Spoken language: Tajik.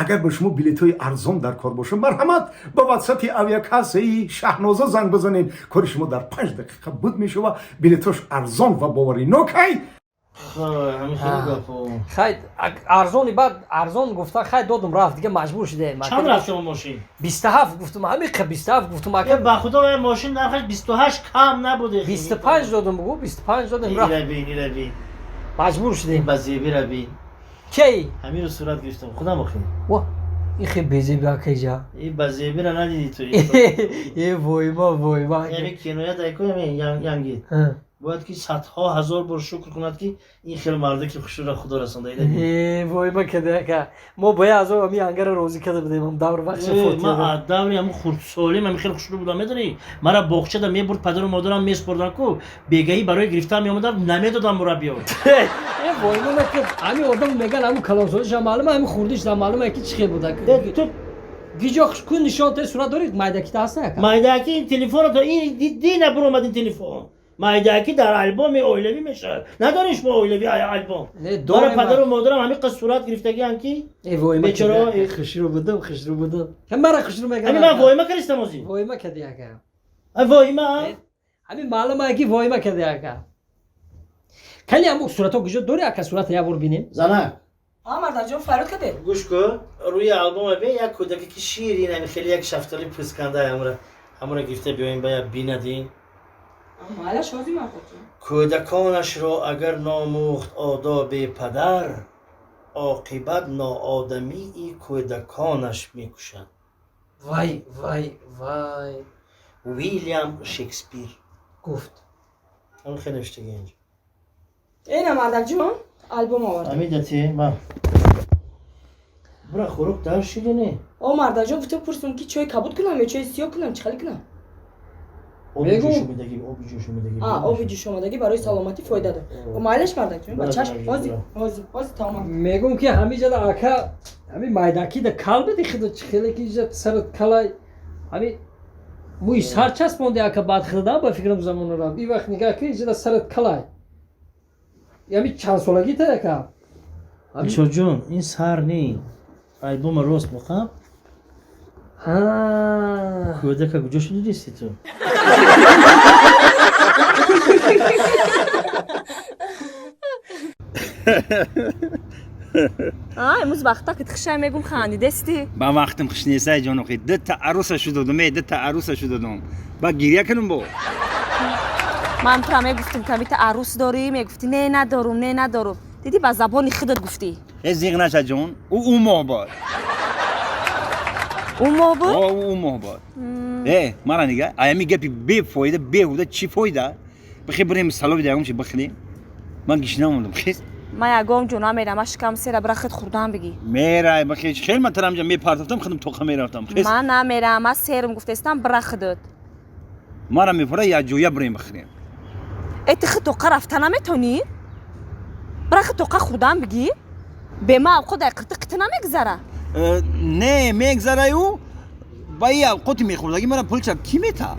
Агар ба шумо билетҳои арзон дар кор бошад, марҳамат, ба ватсапи авиакассаи Шаҳноза занг бизанед. Кори шумо дар 5 дақиқа буд мешава. Билетҳош арзон ва боваринокай. Ҳамин хеле гапо. Хай, арзони, баъд арзон гуфта, хай, додум, рафт, дига маҷбур шудем. Чанд рафт шумо мошин? 27 гуфтум, ҳамиқа 27 гуфтум, ака. Ба худо, мошин нархаш 28 кам набуде. 25 додум, бугу, 25 додем, рафт. Ира бин, ира бин. Маҷбур шудем. Ба зебира бин. Кей? Ҳаминро сурат гирифтам худам охи. Ва, ин хе безеби, акайҷа. И ба зебира надидӣ ту? Э, войма, войма. Ями киноя дайко, ями янгид бояд ки садҳо ҳазор бор шукр кунад, ки ин хел марде ки хушро худо расонда. Э, войма када, ака, мо ба я азоб ами ангара розӣ када будем давр вақти. Ма аз даври ҳамун хурдсолим ҳами хел хушрӯ будам, медонӣ, мара боғчада мебурд падару модарам, месупордан ку, бегаҳӣ барои гирифтан меомадам, намедодам мураббиё. Э, войма накард, ҳами одам меган, ҳамун калонсолиша маълума, ҳами хурдиша маълума, ки чӣ хел буда. Ту гиҷо кун, нишон те, сурат дорӣ, майдакита ҳаста, ака? Майдаки ин телефона то ин дина буромад, ин телефон майдаки дар албоми оилавӣ мешавад. Надорӣ шумо оилавӣ албом? Не. Мара падару модарам ҳамин қад сурат гирифтагиам ки. Э, войма. Бечора. Хушрӯ будам, хушрӯ будам, мара хушрӯ меган. Ҳамин ман войма кардистам озӣ. Войма кади, ака. Войма. Ҳамин маълума, ки войма кади, ака. Кали ҳамун суратҳо куҷо дорӣ, ака? Сурата як бор бинем. Занак. А, мардаҷон, фарёд каде? Гӯш кун, рӯи албома бе, як кӯдаке ки ширин, ҳами хеле як шафтоли пӯсканда, ҳамура гирифта биёем, ба як бинадин. Майлаш, ҳозир, мардаҷон. Кӯдаконашро агар номӯхт одоби падар, оқибат ноодамии кӯдаконаш мекушад. Вай, вай, вай! Уилям Шекспир. Гуфт. Ҳамин хеле навиштаги инҷо. Эна, мардаҷон, албом овардам. Амидати ма бура, хӯрок дар ширине. О, мардаҷон, гуфта пурсум, ки чой кабуд кунам ё чои сиёҳ кунам, чӣ хеле кунам? Оби Мегум. ҷӯшомидагӣ, оби ҷӯшомидагӣ. А, оби ҷӯшомадагӣ барои саломатӣ фоида дор. О, майлаш, мардаҷон, ба чашм, ҳозир, ҳозир, ҳозир тамом. Мегум, ки ҳамиҷада, ака, ҳами майдакида кал биди, хидо чӣ хеле ки иҷа сарат калай, ҳами мӯи сар часпонди, ака, баъд хида ба фикрам замона рафт. И вақт нигаҳ ки иҷада сарат калай, ҳами чанд солагита, ака? Дилшодҷон, ин сар не, альбома рост муқам. Ҳа. Кӯдака куҷо шуди дисти ту? А, имрӯз вақта ки хушай мегум, хандидести. Ба вақтам хуш несай, ҷонохи, дута аруса шудодум, е, дута аруса шудодум, ба гиря кунум бо. Ман тура мегуфтум, ки амита арӯс дорӣ, мегуфтӣ: не, надорум, не, надорум. Дидӣ, ба забони худат гуфтӣ. Э, зиғ наша, ҷон, ӯ моҳ бод. Ӯ моҳ буд? О, ӯ моҳ бод. Э, мара нига, аями гапи бефоида, беҳуда чӣ фоида? Бихе, бирем салоби ягон чи бихӯрем, ман гишна мондам, хез. Ман ягон ҷо намерам, ман шикам сера, бира худ хӯрдан бигӣ. Мерай, бихе, хел ман тарамҷа мепартофтам, худам тоқа мерафтам, хез. Ман намерам, ман серм гуфтестам, бира худат. Мара мепора, як ҷоя бирем бихӯрем. Э, ту худ тоқа рафта наметонӣ? Бира худ тоқа хӯрдан бигӣ, бема авқот дар қирти қита намегузара. Э, не мегзараю, ба и авқоти мехӯрдагӣ мара пулча кӣ мета?